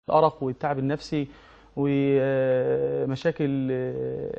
الأرق والتعب النفسي ومشاكل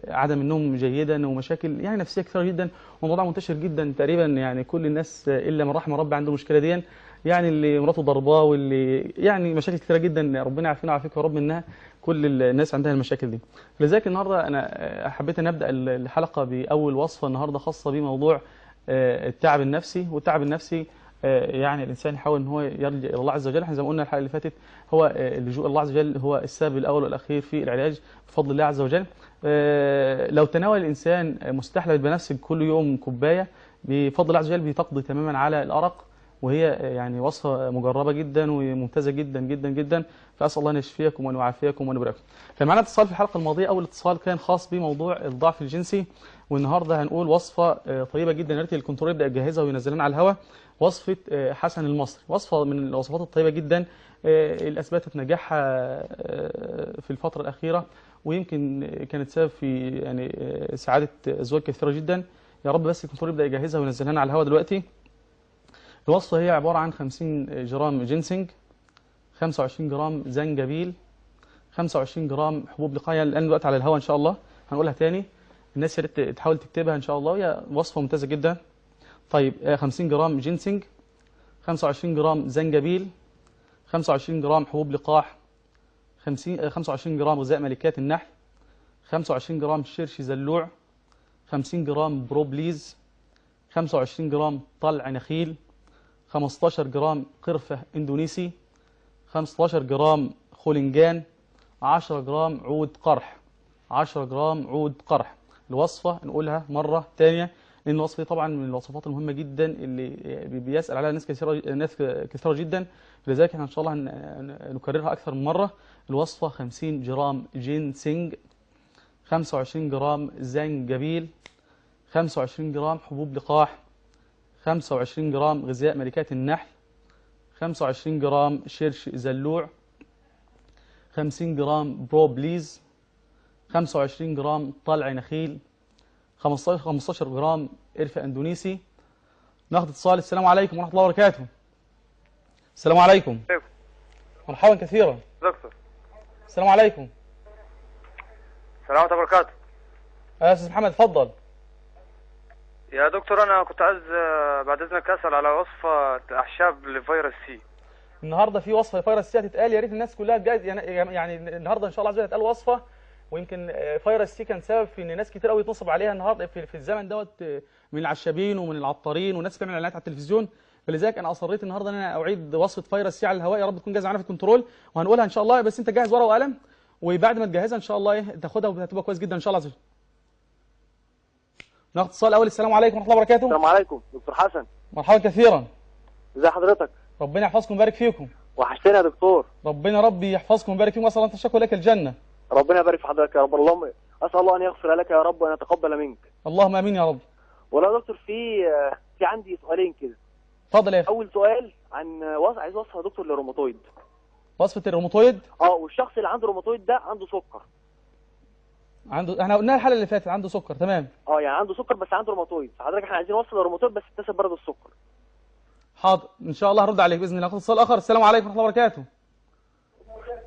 عدم النوم جيدا ومشاكل يعني نفسية كثيرة جدا، وموضوع منتشر جدا تقريبا، يعني كل الناس الا من رحم ربي عنده المشكلة دي، يعني اللي مراته ضرباه واللي يعني مشاكل كثيرة جدا، ربنا يعافينا ويعافيك يا رب منها. كل الناس عندها المشاكل دي. لذلك النهارده انا حبيت ان ابدا الحلقة باول وصفه النهارده خاصة بموضوع التعب النفسي. والتعب النفسي يعني الانسان يحاول ان هو يلجأ الى الله عز وجل. احنا زي ما قلنا الحلقة اللي فاتت هو اللجوء الله عز وجل هو السبب الاول والاخير في العلاج بفضل الله عز وجل. لو تناول الانسان مستحلب البنفسج كل يوم كوباية بفضل الله عز وجل بتقضي تماما على الارق، وهي يعني وصفه مجربه جدا وممتازة جدا جدا جدا. فاسال الله ان يشفيكم وان يعافيكم وان يبارككم. كان معانا اتصال في الحلقة الماضية، اول اتصال كان خاص بموضوع الضعف الجنسي، والنهارده هنقول وصفه طيبة جدا، يا ريت الكنترول يبدا يجهزها وينزلها لنا على الهواء. وصفه حسن المصري، وصفه من الوصفات الطيبة جدا اللي اثبتت نجاحها في الفترة الاخيرة، ويمكن كانت سبب في يعني سعادة ازواج كثيرة جدا. يا رب بس الكنترول يبدا يجهزها وينزلها لنا على الهواء دلوقتي. الوصفة هي عبارة عن 50 جرام جينسنج، 25 جرام زنجبيل، 25 جرام حبوب لقاية. الآن الوقت على الهواء إن شاء الله هنقولها تاني، الناس يا ريت تحاول تكتبها إن شاء الله، هي وصفة ممتازة جدا. طيب 50 جرام جينسنج، 25 جرام زنجبيل، 25 جرام حبوب لقاح، 25 جرام غذاء ملكات النحل، 25 جرام شرش زلوع، 50 جرام بروبليز، 25 جرام طلع نخيل، 15 جرام قرفة اندونيسي، 15 جرام خولنجان، 10 جرام عود قرح، 10 جرام عود قرح. الوصفة نقولها مرة تانية لأن الوصفة دي طبعا من الوصفات المهمة جدا اللي بيسأل عليها ناس كثيرة، ناس كثيرة جدا، لذلك احنا إن شاء الله نكررها أكثر من مرة. الوصفة 50 جرام جينسينج، 25 جرام زنجبيل، 25 جرام حبوب لقاح، 25 جرام غذاء ملكات النحل، 25 جرام شرش زلوع، 50 جرام بروبليز، 25 جرام طلع نخيل، 15 جرام قرفة اندونيسي. ناخد اتصال. السلام عليكم ورحمة الله وبركاته. السلام عليكم. مرحبا كثيرا دكتور. السلام عليكم. السلام عليكم وبركاته. يا استاذ محمد اتفضل. يا دكتور انا كنت عايز بعد اذنك اسال على وصفه اعشاب لفيروس سي. النهارده في وصفه لفيروس سي هتتقال، يا ريت الناس كلها تجهز. يعني النهارده ان شاء الله عز وجل هتتقال وصفه، ويمكن فيروس سي كان سبب في ان ناس كتير قوي يتنصب عليها النهارده في الزمن دوت من العشابين ومن العطارين وناس بتعمل اعلانات على التلفزيون. فلذلك انا اصريت النهارده ان انا اعيد وصفه فيروس سي على الهواء، يا رب تكون جاهزة معانا في الكنترول وهنقولها ان شاء الله. بس انت جاهز ورقة وقلم، وبعد ما تجهزها ان شاء الله ايه تاخدها وهتبقى كويس جدا ان شاء الله عز وجل. ناخد اتصال اول. السلام عليكم ورحمة الله وبركاته. السلام عليكم دكتور حسن. مرحبا كثيرا. ازي حضرتك؟ ربنا يحفظكم ويبارك فيكم. وحشتنا يا دكتور. ربنا ربي يحفظكم ويبارك فيكم، واسال الله ان تشكو لك الجنة. ربنا يبارك في حضرتك يا رب. اللهم اسال الله ان يغفر لك يا رب وان يتقبل منك. اللهم امين يا رب. والله يا دكتور في عندي سؤالين كده. اتفضل يا اخي. اول سؤال عن عايز وصفه يا دكتور للروماتويد. وصفه الروماتويد؟ والشخص اللي عنده روماتويد ده عنده سكر. عنده، احنا قلناها الحلقة اللي فاتت، عنده سكر. تمام. يعني عنده سكر بس عنده روماتويد، فحضرتك احنا عايزين وصفه للروماتويد بس تناسب برضه السكر. حاضر ان شاء الله هرد عليك باذن الله. ناخد اتصال اخر. السلام عليكم ورحمة الله وبركاته.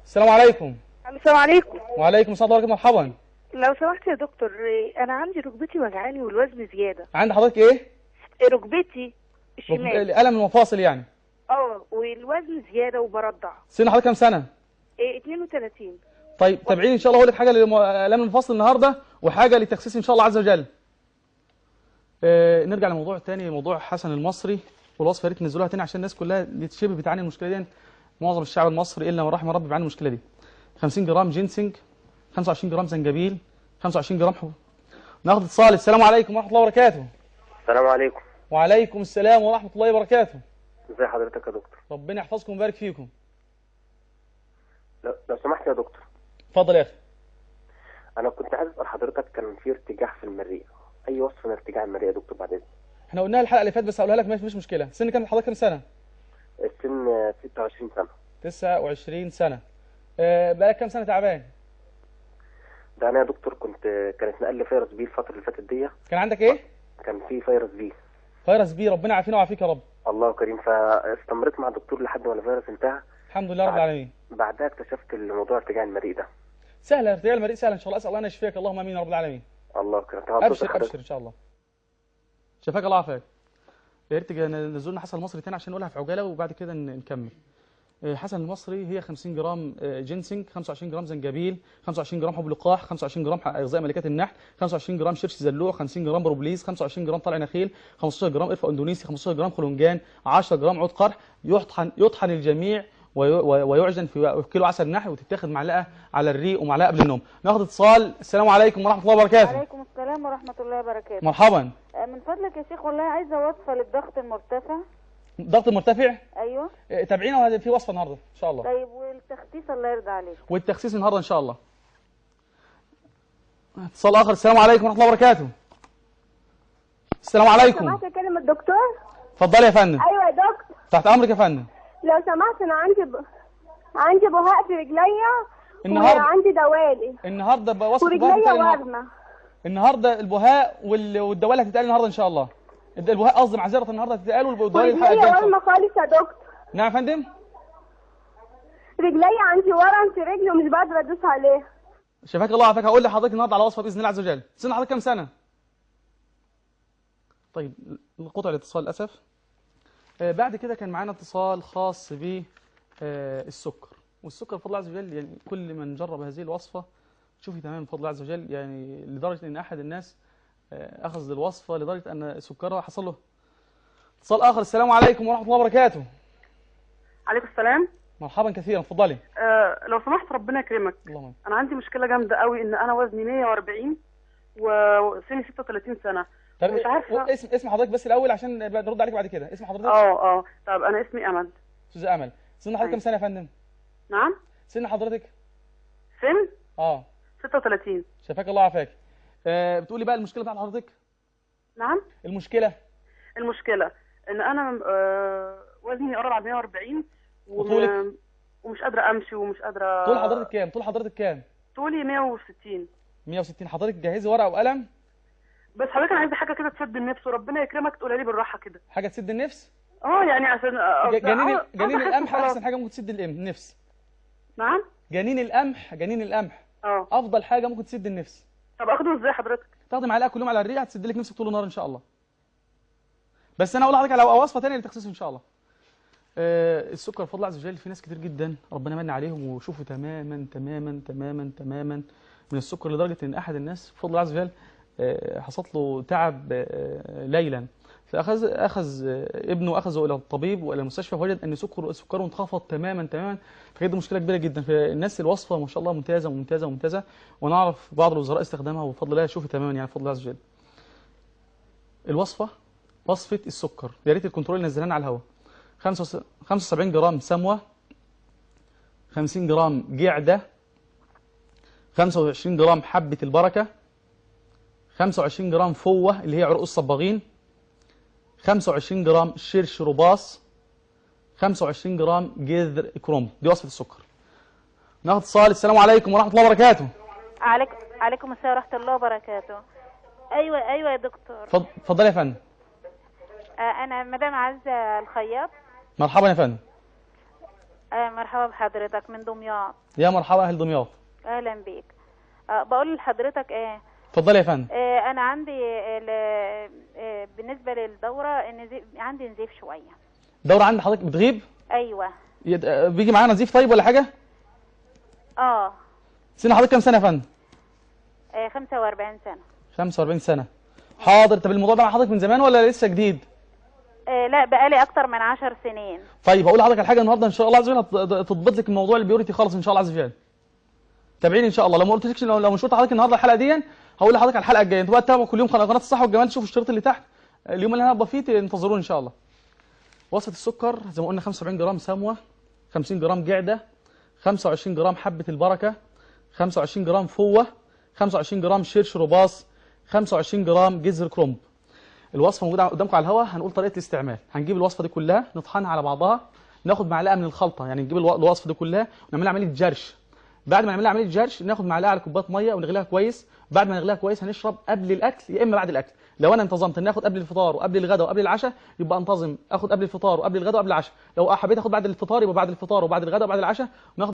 السلام عليكم. السلام عليكم. وعليكم السلام ورحمة الله. مرحبا. لو سمحت يا دكتور، انا عندي ركبتي وجعاني والوزن زيادة. عند حضرتك ايه؟ ركبتي الشمال. الم المفاصل يعني. والوزن زيادة وبرضع. سن حضرتك كام سنة؟ 32. طيب تابعيني ان شاء الله، هقول لك حاجة لالام المفاصل النهارده وحاجه للتخسيس ان شاء الله عز وجل. نرجع لموضوع تاني، موضوع حسن المصري والوصفه، يا ريت تنزلوها تاني عشان الناس كلها شبه بتعاني المشكلة دي. معظم الشعب المصري الا من رحم ربي بيعاني المشكلة دي. 50 جرام جينسنج، 25 جرام زنجبيل، 25 جرام حبوب. ناخد اتصال. السلام عليكم ورحمة الله وبركاته. السلام عليكم. وعليكم السلام ورحمة الله وبركاته. ازي حضرتك يا دكتور؟ ربنا يحفظكم ويبارك فيكم. لو سمحت يا دكتور. اتفضل يا اخي. انا كنت عايز اسال حضرتك، كان في ارتجاع في المريء، اي وصفه لارتجاع المريء يا دكتور بعد اذنك؟ احنا قلناها الحلقة اللي فاتت بس هقولها لك مش مشكلة. سن كام حضرتك؟ كام سنة؟ السن 26 سنة. 29 سنة. بقالك كام سنة تعبان؟ ده انا يا دكتور كانت نقل فيروس بي الفترة اللي فاتت دي. كان عندك ايه؟ كان في فيروس بي. فيروس بي، ربنا يعافينا ويعافيك يا رب. الله كريم. فاستمريت مع الدكتور لحد ما الفيروس انتهى. الحمد لله رب العالمين. بعدها اكتشفت الموضوع ارتجاع المريء ده. سهلة، ارتجاع المريء سهلة ان شاء الله، اسال الله ان يشفيك، اللهم امين يا رب العالمين. الله يكرمك. ابشر ابشر ان شاء الله. شفاك الله عافاك. يا ريت نزلنا حسن المصري تاني عشان نقولها في عجالة وبعد كده نكمل. حسن المصري هي 50 جرام جينسنج، 25 جرام زنجبيل، 25 جرام حب لقاح، 25 جرام غذاء ملكات النحل، 25 جرام شرش زلوع، 50 جرام بروبليز، 25 جرام طلع نخيل، 15 جرام قرفه اندونيسي، 15 جرام خلنجان، 10 جرام عود قرح. يطحن الجميع ويعجن في كيلو عسل نحل، وتتاخد معلقه على الريق ومعلقة قبل النوم. ناخد اتصال. السلام عليكم ورحمة الله وبركاته. وعليكم السلام ورحمة الله وبركاته. مرحبا. من فضلك يا شيخ والله عايزه وصفه للضغط المرتفع. الضغط المرتفع؟ ايوه. تابعينا في وصفه النهارده ان شاء الله. طيب والتخسيس الله يرضى عليك. والتخسيس النهارده ان شاء الله. اتصال اخر. السلام عليكم ورحمة الله وبركاته. السلام عليكم. سمعت اكلم الدكتور؟ اتفضلي يا فندم. ايوه يا دكتور. تحت امرك يا فندم. لو سمحت انا عندي بهاق في رجليا النهارده، وعندي دوالي النهارده بوصف ورجليا وارمه. النهارده البهاق والدوالي هتتقال النهارده ان شاء الله. البهاق قصدي معذرة النهارده هتتقال، والدوالي الحلقة الجاية. ورجليا وارمه خالص يا دكتور. نعم يا فندم. رجليا عندي ورم في رجلي ومش بقدر ادوس عليها. شفاك الله وعافاك. هقول لحضرتك النهارده على وصفه باذن الله عز وجل. سن حضرتك كام سنة؟ طيب قطع الاتصال للاسف. بعد كده كان معانا اتصال خاص بالسكر، والسكر بفضل الله عز وجل يعني كل من جرب هذه الوصفة شوفي تمام بفضل الله عز وجل، يعني لدرجة ان احد الناس اخذ الوصفة لدرجة ان سكرها حصل له. اتصال اخر. السلام عليكم ورحمة الله وبركاته. عليكم السلام. مرحبا كثيرا، اتفضلي. لو سمحت ربنا يكرمك. اللهم. انا عندي مشكلة جامدة قوي، ان انا وزني 140 وسني 36 سنة. طب مش عارفه اسم حضرتك بس الاول عشان نرد عليك بعد كده. اسم حضرتك؟ طب انا اسمي امل. استاذه امل، سن حضرتك كام سنة يا فندم؟ نعم. سن حضرتك؟ سن؟ 36. شفاك الله وعافاك. بتقولي بقى المشكلة بتاعت حضرتك؟ نعم. المشكلة ان انا وزني قرب على 140 وطولك؟ ومش قادرة امشي ومش قادرة. طول حضرتك كام؟ طولي 160. 160. حضرتك جهزي ورقة وقلم. بس حضرتك انا عايزه حاجة كده تسد النفس، وربنا يكرمك تقولها لي بالراحة كده. حاجة تسد النفس؟ يعني عشان جنين القمح احسن حاجة ممكن تسد النفس. نعم. جنين القمح افضل حاجة ممكن تسد النفس. طب اخده ازاي حضرتك؟ تاخدي معلقه كل يوم على الريق، هتسد لك نفسك طول النهار ان شاء الله. بس انا اقول لحضرتك على وصفه ثانية للتخسيس ان شاء الله. السكر بفضل الله عز وجل في ناس كتير جدا ربنا من عليهم وشوفوا تماما تماما تماما تماما من السكر، لدرجة ان احد الناس بفضل الله عز وجل حصلت له تعب ليلا، فاخذ ابنه اخذه الى الطبيب والى المستشفى، فوجد ان سكره انخفض تماما تماما. فكانت مشكلة كبيرة جدا. فالناس الوصفة ما شاء الله ممتازة ممتازة ممتازة، ونعرف بعض الوزراء استخدامها وبفضل الله شوفي تماما يعني بفضل الله عز وجل. الوصفة وصفه السكر، يا ريت الكنترول ينزلها لنا على الهواء. 75 جرام سموه، 50 جرام جعده، 25 جرام حبه البركة، 25 جرام فوه اللي هي عرق الصباغين، 25 جرام شرش رباص، 25 جرام جذر كرنب. دي وصفه السكر. ناخد اتصال. السلام عليكم ورحمة الله وبركاته. عليكم السلام ورحمة الله وبركاته. ايوه يا دكتور. اتفضلي يا فندم. انا مدام عزه الخياط. مرحبا يا فندم. مرحبا بحضرتك من دمياط. يا مرحبا اهل دمياط. اهلا بيك. بقول لحضرتك ايه؟ اتفضلي يا فندم. انا عندي بالنسبة للدورة عندي نزيف شوية. دوره عند حضرتك بتغيب؟ ايوه. بيجي معانا نزيف طيب ولا حاجة؟ سن حضرتك كام سنة يا فندم؟ 45 سنة. 45 سنة. حاضر. طب الموضوع ده مع حضرتك من زمان ولا لسه جديد؟ لا بقالي اكتر من 10 سنين. طيب هقول لحضرتك على حاجة النهارده ان شاء الله عز وجل هتضبط لك الموضوع ال purity خالص ان شاء الله عز وجل. تابعيني ان شاء الله. لو ما قلتلكش، لو مش قلت لحضرتك النهارده الحلقة دي هقول لحضرتك على الحلقة الجاية. انتوا بقى تتابعوا كل يوم قناة الصحة والجمال، تشوفوا الشريط اللي تحت اليوم اللي انا هبقى فيه، انتظروني ان شاء الله. وصفه السكر زي ما قلنا 75 جرام سموه، 50 جرام جعده، 25 جرام حبه البركة، 25 جرام فوه، 25 جرام شرش رباص، 25 جرام جذر كرنب. الوصفة موجودة قدامكم على الهواء. هنقول طريقه الاستعمال. هنجيب الوصفة دي كلها نطحنها على بعضها، ناخد معلقه من الخلطة، يعني نجيب الوصفة دي كلها ونعملها عملية جرش. بعد ما نعملها عملية جرش ناخد معلقه على كوباية مية ونغليها كويس. بعد ما نغليها كويس هنشرب قبل الاكل يا اما بعد الاكل. لو انا انتظمت ان اخد قبل الفطار وقبل الغداء وقبل العشاء يبقى انتظم اخد قبل الفطار وقبل الغداء وقبل العشاء. لو حبيت اخد بعد الفطار يبقى بعد الفطار وبعد الغداء وبعد العشاء. وناخد